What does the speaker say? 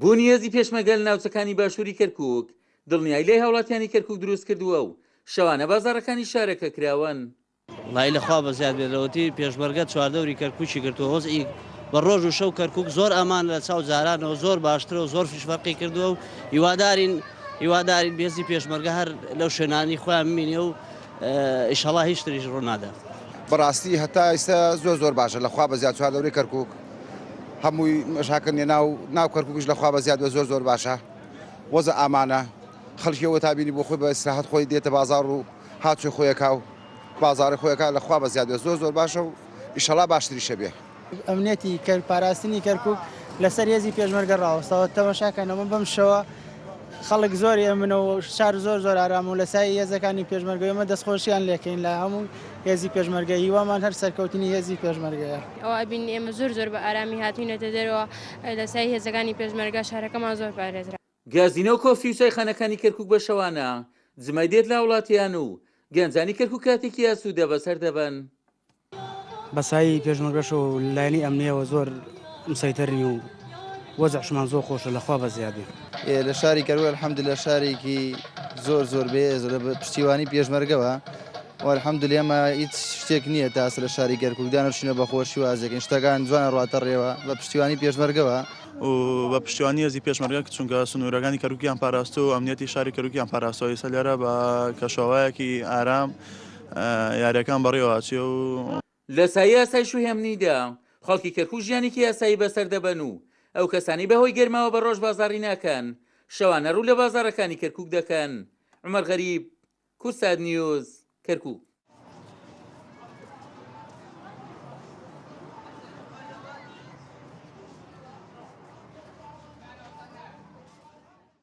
بوونی هێزی پێشمەرگە لە ناوچەکانی باشووری کەرکووک دڵنیایی لای هاوڵاتیانی کەرکووک دروستکردووە و شەوانە بازاڕەکانی شارەکە کراوەن. وەڵایی لە خوا بەزیاد بێت لەوەتی پێشمەرگە چواردەوری کەرکوکی گرتووە وەزعی بە ڕۆژ و شەو کەرکوک زۆر ئەمانە لە چاو جارانەوە زۆر باشترە و زۆر فیش فەرقی کردووە و هیوادارین هیوادارین بێزی پێشمەرگە هەر لەو شوێنانی خۆیان بمینێ و ئیشەڵا هیچ تریش ڕوونادا. بەڕاستی هەتا ئیستا زۆر زۆر باشە لەخوا بەزیاد چواردەوری کەرکوک هەمووی مەشاکل نیە ناو ناو کەرکوکیش لەخوا بەزیاد بێ زۆر زۆر باشە وەزع ئامانە خەڵکی ئەوە تا بینی بۆ خۆی بە ئیسراحەت خۆی دێتە بازاڕ و هاتووی خۆی ئەکا و بازاڕی خۆی ئەکا لەخوا بەزیاد بێ زۆر زۆر باشە و ئیشەڵا باشتریشە بێ. ئەمنیەتی پاراستنی کەرکوک لەسەر هێزی پێشمەرگە ڕاوەستاوە تەماشاکەن ئەمە بەم شەوە خەڵک زۆر ئێمنە و شار زۆر زۆر ئارام و لە سای هێزەکانی پێشمەرگە ئێمە دەستخۆشیان لێکەین لە هەموو هێزی پێشمەرگە هیوامان هەر سەرکەوتنی هێزی پێشمەرگەیە. ئەوە ئەبینین ئێمە زۆر زۆر بە ئارامی هاتوینەتە دەرەوە لە سای هێزەکانی پێشمەرگە شارەکەمان زۆر پارێزرا. گازینۆ و کۆفی و چایخانەکانی کەرکوک بە شەوانە جمەی دێت لە هاوڵاتیان و گەنجانی کەرکوک کاتێکی ئاسوودە بەسەر دەبەن. بە سایەی پێشمەرگەش و لایەنی ئەمنیەوە زۆر مسەیتەرین و وەزعشمان زۆر خۆشە لە خوا بەزیاد بێ. لە شاری کەرکوک الحمدللە شارێکی زۆر زۆر بەهێزە لە پشتیوانی پێشمەرگەوە و الحمدللە ئێمە هیچ شتێک نییە تا ئێستا لە شاری کەرکوک دانەشینە بە خۆشی وازێکین شتەکان جوانە ڕواتە ڕێوە بە پشتیوانی پێشمەرگەوە. و بە پشتیوانی هێزی پێشمەرگە چونکە سنوورەکانی کەرکوکیان پاراستووە و ئەمنیەتی شاری کەرکوکیان پاراستووە ئیستا لێرە بە کەشوهەوایەکی ئارام یاریەکان بەڕێوە ئەچێ و. لە سایەی ئاسایش و هێمنیدا خەڵکی کەرکوک ژیانێکی ئاسایی بەسەر دەبەن و ئەو کەسانەی بەهۆی گەرماوە بە ڕۆژ بازاڕی ناکەن شەوانە ڕوو لە بازاڕەکانی کەرکوک دەکەن. عومەر غەریب، کوردسات نیوز، کەرکوک.